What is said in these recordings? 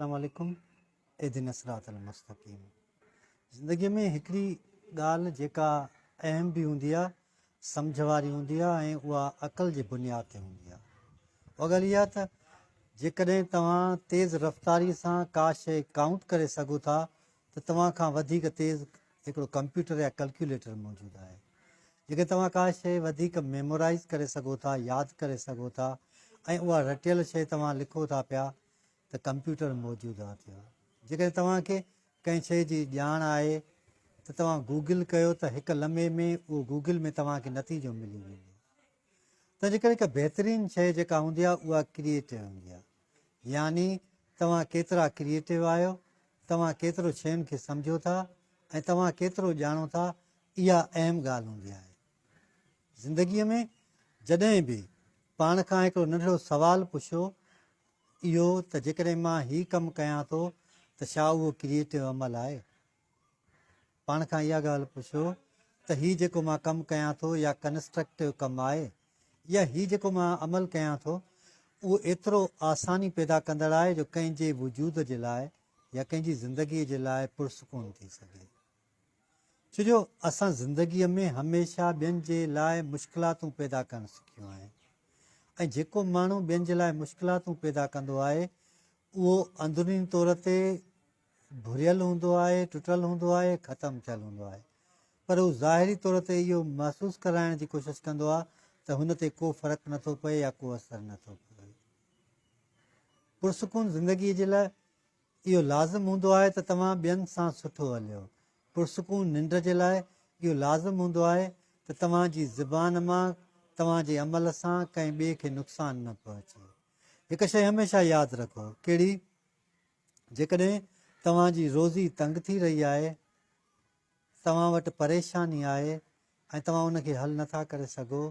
السلام عليڪم اهدنا الصراط المستقيم زندگي ۾ هڪڙي ڳالهه جيڪا اهم به هوندي آهي سمجهه واري هوندي آهي ۽ اها عقل جي بنياد تي هوندي آهي اها ڳالهه اها ته جيڪڏهن توهان تيز رفتاري سان ڪا شيء ڪائونٽ ڪري سگهو ٿا ته توهان کان وڌيڪ تيز هڪڙو ڪمپيوٽر يا ڪلڪيوليٽر موجود آهي جيڪڏهن توهان ڪا شيء وڌيڪ ميمورائز ڪري سگهو ٿا ياد ڪري سگهو ٿا ۽ اها رٽيل شيء توهان لکو ٿا پيا ته ڪمپيوٽر موجود آ ٿيو. جيڪڏهن توهان کي ڪنهن شيء جي ڄاڻ آهي ته توهان گوگل ڪيو ته هڪ لمحي ۾ اهو گوگل ۾ توهان کي نتيجو ملي ويندو. تنهنجي ڪري هڪ بهترين شيء جيڪا هوندي آهي اها ڪريئيٽو هوندي آهي. يعني توهان ڪيترا ڪريئيٽو آهيو، توهان ڪيترو شين کي سمجهو ٿا ۽ توهان ڪيترو ڄاڻو ٿا اها اهم ڳالهه هوندي آهي. زندگيء ۾ جڏهن به پاڻ کان هڪڙو ننڍڙو سوال پڇيو اهو ته جيڪڏهن مان هي ڪم ڪيان ٿو ته ڇا اهو ڪريئيٽو عمل آهي؟ پاڻ کان اها ڳالهه پڇو ته هي جيڪو مان ڪم ڪيان ٿو يا ڪنسٽرڪٽو ڪم آهي يا هي جيڪو مان عمل ڪيان ٿو اهو ايترو آساني پيدا ڪندڙ آهي جو ڪنهن جي وجود جي لاء يا ڪنهن جي زندگي جي لاء پرسڪون ٿي سگهي. ڇو جو اسان زندگيء ۾ هميشه ٻين جي لاء مشڪلاتون پيدا ڪرڻ سکيون آهن ۽ جيڪو ماڻهو ٻين جي لاء مشڪلاتون پيدا ڪندو آهي اهو اندروني طور تي ڀريل هوندو آهي، ٽٽل هوندو آهي، ختم ٿيل هوندو آهي پر هو ظاهري طور تي اهو محسوس ڪرائڻ جي ڪوشش ڪندو آهي ته هن تي ڪو فرق نٿو پئي يا ڪو اثر نٿو پوي. پرسڪون زندگيء جي لاء اهو لازم هوندو آهي ته توهان ٻين سان سٺو هليو. پرسڪون ننڊ جي لاء اهو لازم هوندو آهي ته توهان جي زبان مان توهان جي عمل سان ڪنهن ٻئي کي نقصان نه پهچي. هڪ شيء هميشه ياد رکو، ڪهڙي؟ جيڪڏهن توهان جي روزي تنگ ٿي رهي آهي، توهان وٽ پريشاني آهي ۽ توهان ان کي حل نٿا ڪري سگهو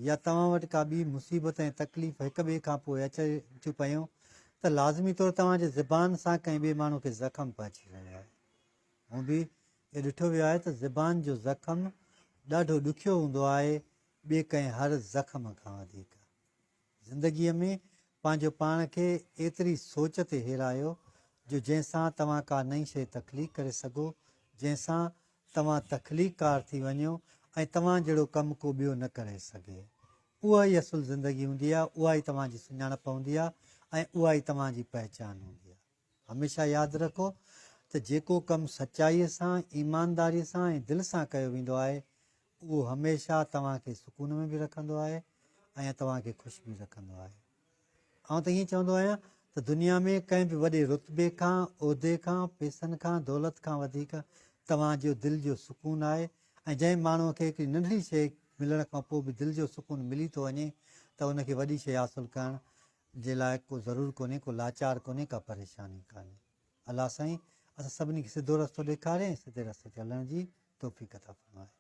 يا توهان وٽ ڪا ٻي مصيبت ۽ تڪليف هڪ ٻئي کان پوء اچي ٿيون پيون ته لازمي طور توهان جي زبان سان ڪنهن ٻئي ماڻهو کي زخم پهچي رهيو آهي. هونء به اهو ڏٺو ويو آهي ته زبان جو زخم ڏاڍو ڏکيو هوندو آهي ٻئي ڪنهن هر زخم کان وڌيڪ. زندگيء ۾ پنهنجو پاڻ کي ايتري سوچ تي هيرايو جو جنهن سان توهان ڪا نئين شيء تخليق ڪري سگهو، جنهن سان توهان تخليقڪار ٿي وڃو ۽ توهان جهڙو ڪم ڪو ٻيو نه ڪري سگهي. اها ئي اصل زندگي هوندي آهي، اها ئي توهان جي سڃاڻپ هوندي آهي ۽ اها ئي توهان جي پهچان هوندي آهي. هميشه ياد رکو ته جيڪو ڪم سچائيء سان، ايمانداريء سان ۽ دل سان ڪيو ويندو آهي، اهو هميشه توهان کي سڪون ۾ به رکندو آهي ۽ توهان کي خوش به رکندو آهي. آئون ته ائين چوندو آهيان ته دنيا ۾ ڪنهن به وڏي رتبي کان، عهدي کان، پئسن کان، دولت کان وڌيڪ توهان جو دل جو سڪون آهي ۽ جنهن ماڻهوء کي هڪڙي ننڍڙي شيء ملڻ کان پوء به دل جو سڪون ملي ٿو وڃي ته ان کي وڏي شيء حاصل ڪرڻ جي لاء ڪو ضرور ڪونهي، ڪو لاچار ڪونهي، ڪا پريشاني ڪانهي. الله سائين اسان سڀني کي سڌو رستو ڏيکاري ۽ سڌي رستي تي هلڻ جي توفيق عطا فرمائي.